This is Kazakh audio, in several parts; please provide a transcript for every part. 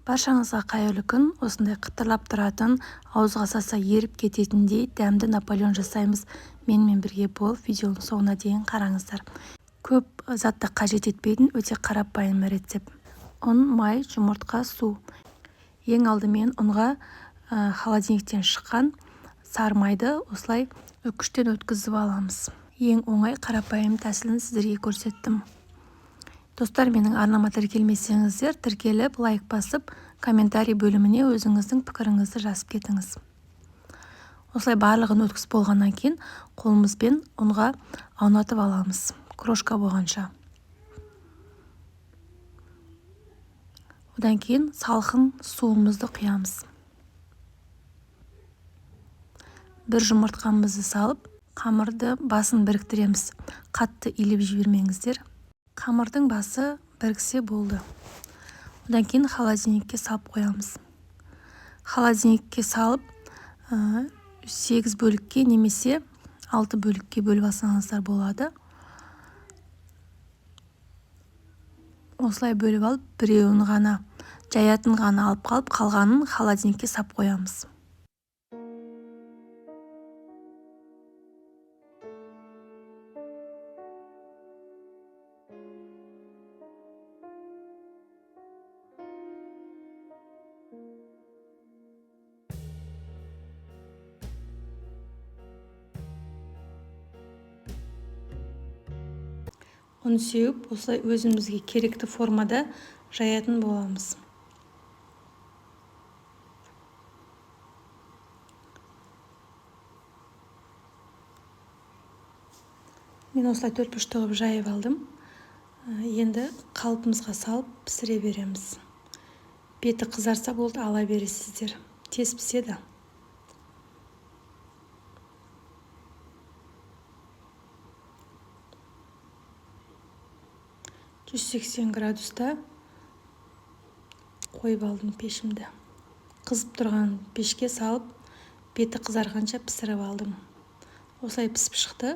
Баршаңызға қайырлы күн. Осындай қытырлап тұратын, ауызға салса еріп кететіндей дәмді Наполеон жасаймыз. Менімен бірге болып, видеоның соңына дейін қараңыздар. Көп затты қажет етпейтін өте қарапайым рецепт. Ұн, май, жұмыртқа, су. Ең алдымен ұнға холодильниктен шыққан сары майды осылай үккіштен өткізіп аламыз. Ең оңай қарапайым тәсілін сіздерге көрсеттім. Достар, менің арнама тіркелмесеңіздер, тіркеліп, лайк басып, комментарий бөліміне өзіңіздің пікіріңізді жазып кетіңіз. Осылай барлығын өткізіп болғаннан кейін қолымызбен ұнға аунатып аламыз, крошка болғанша. Одан кейін салқын суымызды құямыз. Бір жұмыртқамызды салып, қамырды басын біріктіреміз. Қатты илеп жібермеңіздер. Қамырдың басы біріксе болды. Одан кейін холодильникке салып қоямыз. Холодильникке салып, 8 бөлікке немесе 6 бөлікке бөліп алсаңыздар болады. Осылай бөліп алып, біреуін ғана, жаятын ғана алып қалып, қалғанын холодильникке сап қоямыз. Ұн сеуіп, осылай өзімізге керекті формада жаятын боламыз. Мен осылай төрт бұрышты қылып жайып алдым. Енді қалпымызға салып пісіре береміз. Беті қызарса болды, ала бересіздер. Тез піседі. 180 градуста қойып алдым пешімді. Қызып тұрған пешке салып, беті қызарғанша пісіріп алдым. Осылай пісіп шықты.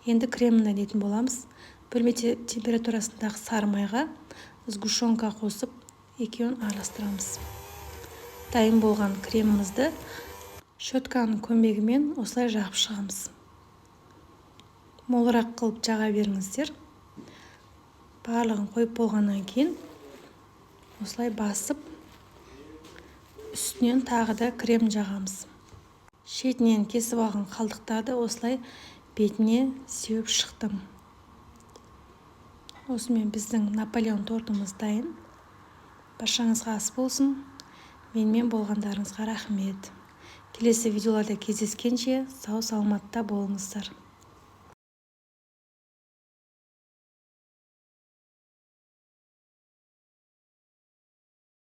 Енді кремін дайындайтын боламыз. Бөлме температурасындағы сары майға сгущенка қосып, екеуін араластырамыз. Дайын болған кремімізді щетканың көмегімен осылай жағып шығамыз. Молырақ қылып жаға беріңіздер. Барлығын қойып болғаннан кейін осылай басып, үстінен тағы да крем жағамыз. Шетінен кесіп алған қалдықтарды осылай бетіне сеуіп шықтым. Осымен біздің Наполеон тортымыз дайын. Баршаңызға ас болсын. Менімен болғандарыңызға рахмет. Келесі видеоларда кездескенше сау саламатта болыңыздар.